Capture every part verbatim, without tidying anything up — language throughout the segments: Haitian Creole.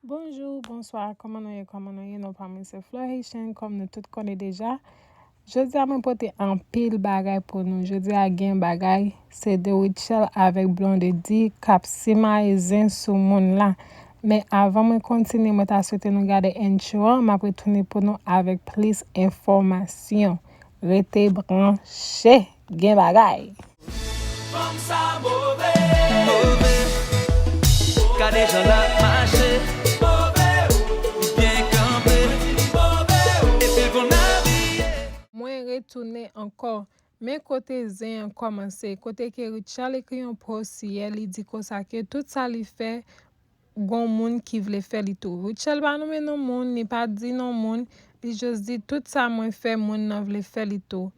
Bonjou, bonswa, kòman nou ye, kòman nou ye? Non pa mwen se Fleur Haitian, kòm nou tout konnen deja. Jodi a mwen pote anpil bagay pou nou. Jodi a gen bagay, se de Rutshelle avèk Blondedy k ap simaye zen sou moun la. Men avan mwen kontinye, mwen ta swete nou gade intro an, m ap retounen pou nou avèk plis enfòmasyon. Rete branche, gen bagay! Fanm sa move. Move. Gade jan l ap mache. Move. Li byen kanpe. Move. Epi l konn abiye. Mwen retounen ankò. Men kote zen an kòmanse. Kote ke Rutshelle ekri yon post yè, li di konsa ke tout sa li fè, gon moun ki vle fè li tou. Rutshelle pa nonmen non moun, li pa di non moun, li jis di tout sa mwen fè, moun nan vle fè li tou.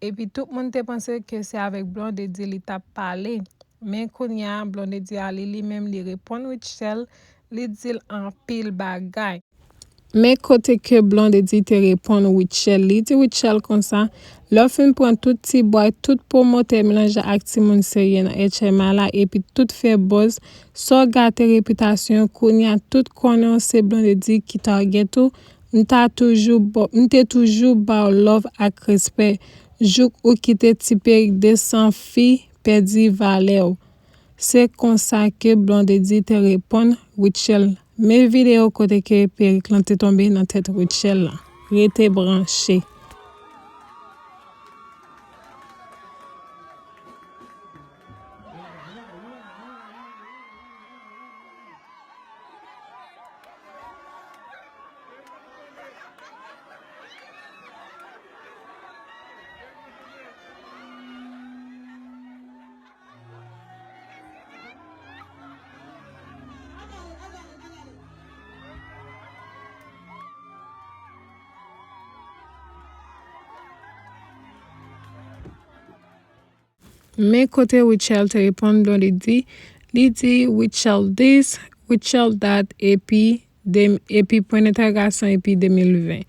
Epi tout moun te panse ke se avèk Blondedy li t ap pale. Men kounye a, Blondedy ale li menm, li reponn Rutshelle, li di l anpil bagay. Men kote ke Blondedy te reponn Rutshelle, li di Rutshelle konsa, lè w fin pran tout ti bwa, tout pwomotè melanje ak timoun serye nan H M I la, epi tout fè buzz, sa w gate repitasyon, kounye a tout konnen w se Blondedy ki target ou, m ta toujou ba, m te toujou ba w love ak respè, jouk ou kite ti perik de san fi pèdi valè w. Se konsa ke Blondedy te reponn Rutshelle. Men videyo kote ke perik lan te tonbe nan tèt Rutshelle la. Rete branche. Men kote Rutshelle te reponn Blondedy, li di Rutshelle this, Rutshelle that, epi de, epi pwen dentèwogasyon, epi de mil ven.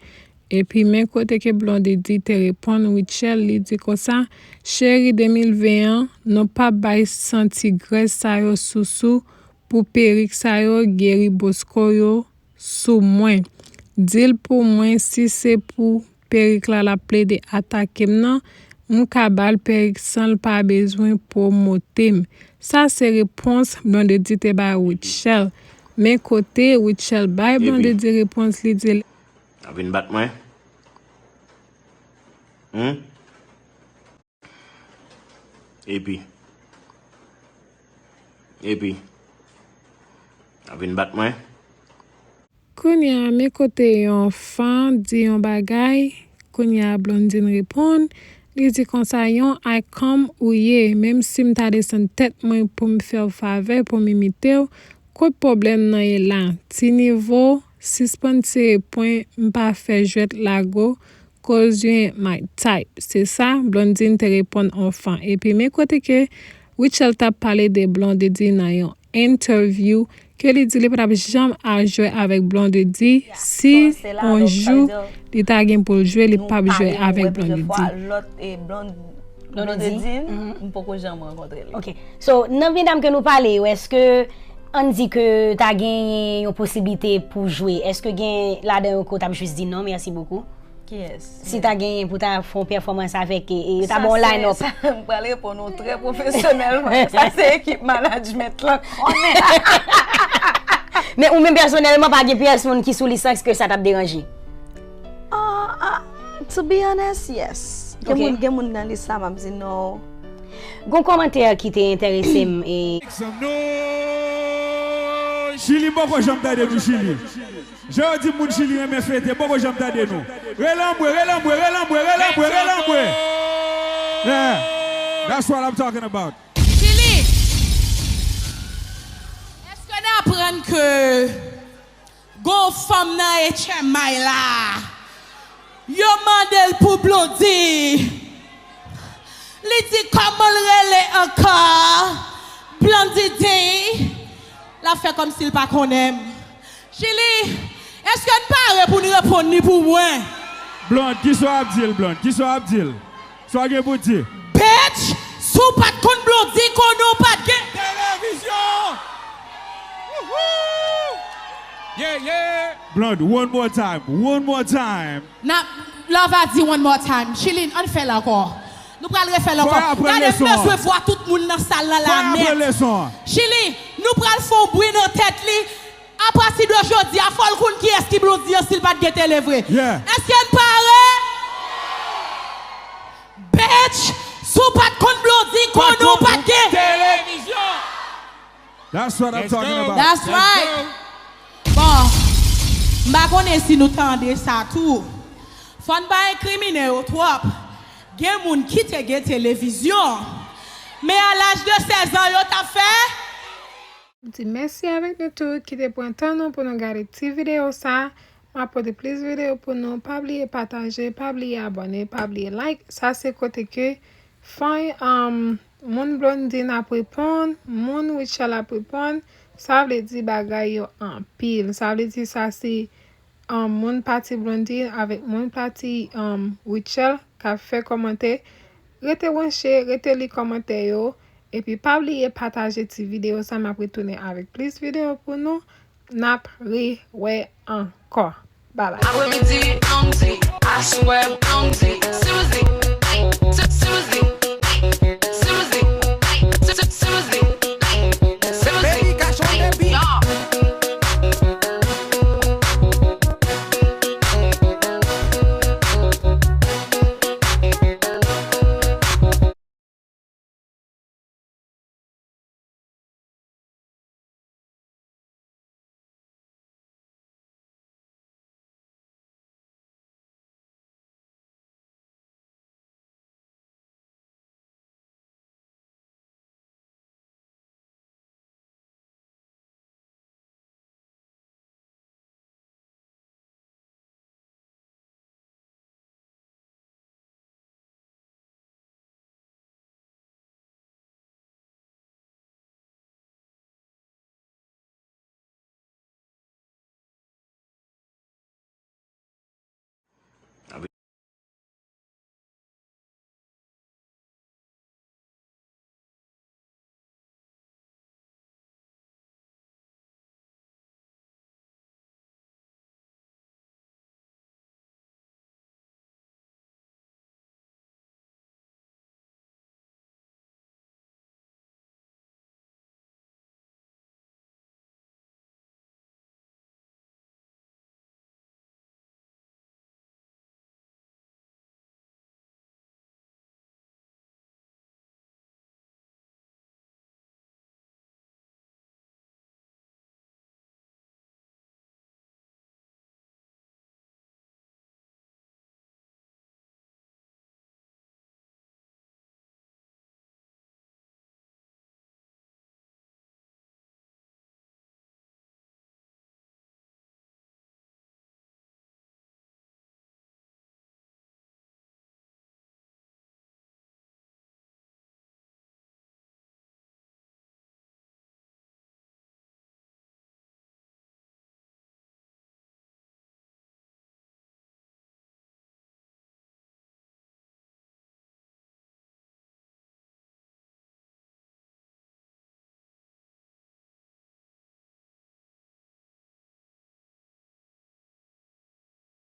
Epi men kote ke Blondedy te reponn Rutshelle, li di konsa, cheri de mil ven an, nou p ap bay santi grès sa yo sousou pou perik sa yo geri bosko yo sou mwen. Di l pou mwen si se pou perik la l ap plede atake m nan, m ka ba l perik san l pa bezwen pwomote m. Sa se repons Blondedy te bay Rutshelle. Men kote Rutshelle bay Blondedy repons, li di l. Ap vin bat mwen? Humm? Epi, epi, ap vin bat mwen? Kounye a, men kote yon fan di yon bagay, kounye a Blondedy reponn, li di konsa, yon I come ou ye, menm si m ta desann tèt mwen pou m fè w favè, pou m imite w, kot pwoblèm nan ye la? Ti nivo, sispann tire pwen, m pa fè jwèt lago, koz you ain't my type. Se sa, Blondedy te reponn yon fan. Epi men kote ke Rutshelle t ap pale de Blondedy nan yon interview, ke li di li pa t ap janm al jwe avèk Blondedy si yon jou li ta gen pou l jwe, li p ap jwe avèk Blondedy. Blondedy, m poko janm rankontre l. Ok. So, nan medam ke nou pale yo, èske ann di ke ta genyen yon posiblite pou jwe, èske gen ladan yo ke w t ap jis di non, merci beaucoup? Kiyès? Si ta genyen pou ta fè yon pèfòmans avèk, e, e yo ta ba w line up. Sa se, sa, m pral reponn ou trè pwofesyonèlman. Sa se ekip management lan konnen. Men ou menm pèsonèlman, pa gen pyès moun ki sou lis lan, èske sa t ap deranje? Ah, ah, to be honest, yes. Gen moun, gen moun nan lis la, m ap di non. Gon kòmantè ki te enterese m, e. Chili, m poko janm tande nou, Chili. Jan yo di moun Chili renmen fete, m poko janm tande nou. Rele anmwe, rele anmwe, rele anmwe, rele anmwe, rele anmwe. Yeah, that's what I'm talking about. Chili, èske n aprann ke gon fanm nan H M I la, yo mande l pou Blondedy. Li di kòman l rele ankò? Blondedy. L ap fè kòmsi l pa konnen m. Chili, èske n pare pou n reponn li pou mwen? Blonde, kisa w ap di l, Blonde? Kisa w ap di l? Sa w gen pou di? Bitch, si w pa t konn Blondedy, konnen w pa t gen televizyon! Wouhou! Yeah, yeah. Blonde, one more time, one more time. Na, Love a di one more time. Chilin, ann fè l ankò. Nou pral refè l ankò. Fò aprann leson an. Gade, m bezwen vwa tout moun nan sal la, la nèt. Fò aprann leson an. Chili, nou pral fè yon bri nan tèt li. Apati de jodi a, fò l konn kiyès ki Blondie an si l pa t gen tele vre. Yeah. Èske n pare? Bitch, si w pa t konn Blondie, konnen w pa t gen televizyon. That's what I'm talking about. That's right. Bon, m pa konnen si nou tande sa tou. Fò n pa enkrimine yo twòp. Gen moun ki te gen televizyon, men a laj de sèz an, yo t ap fè. M di mèsi avèk nou tout ki te pran tan nou pou nou gade ti videyo sa. M ap pote plis videyo pou nou. Pa bliye pataje, pa bliye abòne, pa bliye like. Sa se kote ke fan, um, moun Blondine ap reponn, moun Rutshelle ap reponn. Sa vle di bagay yo anpil. Sa vle di sa se, um, moun pati Blondine avèk moun pati, um, Rutshelle k ap fè kòmantè. Rete branche, rete li kòmantè yo. Epi pa bliye pataje ti videyo sa. M ap retounen avèk plis videyo pou nou. N ap rewè ankò. Bye bye. Apremidi, Blondie. Aswè, Blondie. Suzy. Suzy. Suzy. Suzy. Suzy. Suzy. Baby, catch on the beat.